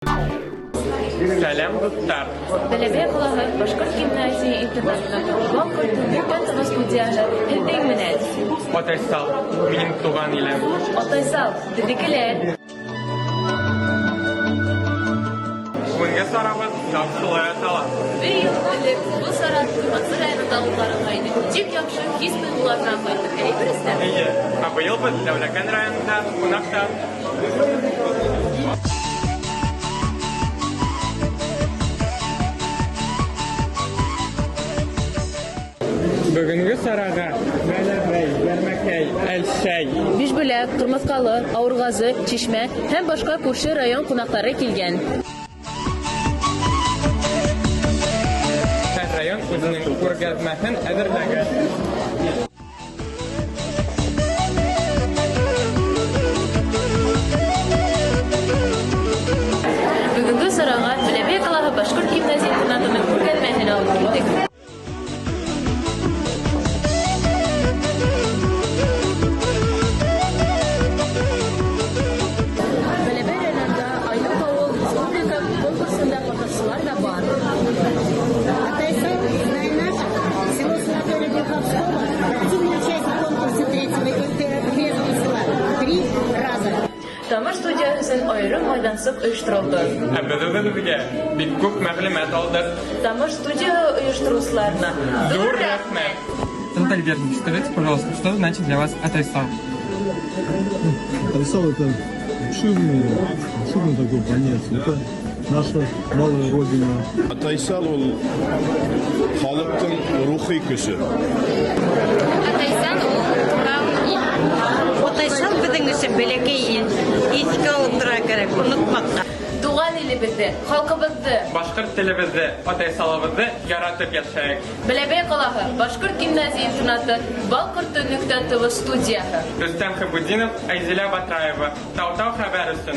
Сәләм, дуҫтар! Бәләбәй ҡалаһы башҡорт гимназия интернатының Бал ҡорто нөктә ТВ студияһы һеҙҙең менән. Атайсал, минең туған илем. Атайсал, беҙҙекеләр. Бөгөнгө сарабыҙ тап шулай атала. Бер йыл элек был сара Туймазы районында уҙғарылған ине. Тик яҡшы хис-тойғолар менән ҡайттыҡ. Әйе, Рөстәм? Эйе, ә быйыл беҙ Дәүләкән районында ҡунаҡта. Бөгөнгө сараға Бәләбәй, Йәрмәкәй, Әлшәй, Бишбүләк, Ҡырмыҫҡалы, Ауырғазы, Чишмә һәм башҡа күрше район ҡунаҡтары килгән. Һәр район үҙенең күргәҙмәһен әҙерләгән. Бөгөнгө сараға Бәләбәй ҡалаһы башҡорт гимназия интернатының күргәҙмәһен алып килдек. Бәләбәй районында Айлыҡ ауыл республика конкурсында ҡатнашыусылар ҙа бар. Атайсал, знай наших, село санатория Глуховского, активный участник конкурса третьего Трезвого села три раза. Тамыр студияһы өсөн айырым майҙансыҡ ойошторолдо. Ә беҙ үҙебеҙгә бик күп мәғлүмәт алдыҡ. Тамыр студияһы ойоштороусыларына Ҙур рәхмәт! Наталья Германович, скажите, пожалуйста, что значит для вас Атайсал? Атайсал это обширное, обширное такое понятие. Это наша малая родина. Атайсал ул халыҡтың рухи көсө. Атайсан ул туған ил. Атайсал беҙҙең өсөн бәләкәй ил. Иҫкә алып торорға кәрәк, онотмаҫҡа. Туған илебеҙҙе, халҡыбыҙҙы, Башҡорт телебеҙҙе, Атайсалыбыҙҙы яратып йәшәйек. Бәләбәй ҡалаһы башҡорт гимназия интернаты Бал ҡорто нөктә ТВ студияһы. Рөстәм Хәбүтдинов, Айзилә Батраева. Тау-тау хәбәр өсөн.